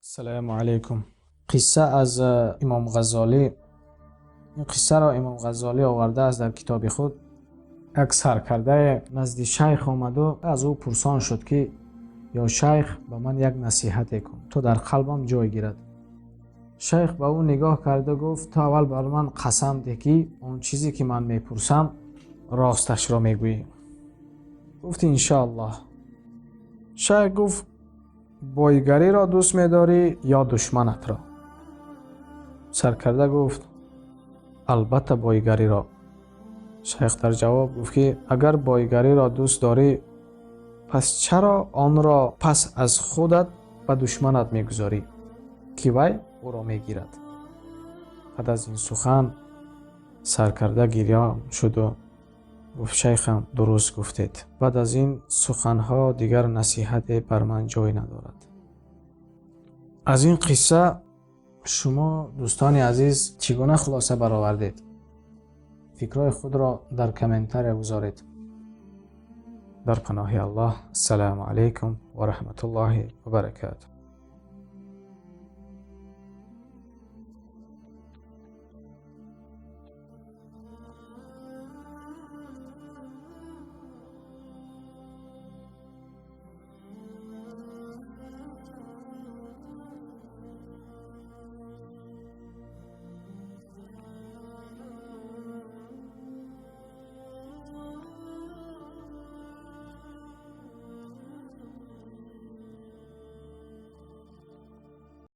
Ассалому алайкум. Қисса аз Имом Ғаззолӣ. Ин қиссаро Имом Ғаззолӣ овардааст дар китоби худ. Як саркардае назди шайх омаду аз ӯ пурсон шуд, ки ё шайх, ба ман як насиҳате кун, то дар қалбам ҷой гирад. Шайх ба ӯ нигоҳ карда гуфт: ту аввал бар ман қасам деҳ, ки он чизе ки ман мепурсам, росташро мегӯӣ. Гуфт: иншоаллоҳ. Шайх гуфт: бойгариро дӯст медорӣ ё душманатро? Саркарда гуфт: албатта, бойгариро. Шайх дар ҷавоб гуфт, ки агар бойгариро дӯст дорӣ, пас чаро онро пас аз худат ба душманат мегузорӣ, ки вай ӯро мегирад? Баъд аз ин сухан саркарда гирён шуду гуфт: шайхам, дуруст гуфтед, баъд аз ин суханҳо дигар насиҳате бар ман ҷой надорад. Аз ин қисса шумо, дӯстони азиз, чӣ гуна хулоса баровардед? Фикрҳои худро дар комментария гузоред. Дар паноҳи Аллоҳ. Ассалому алайкум ва раҳматуллоҳи ва баракатуҳ.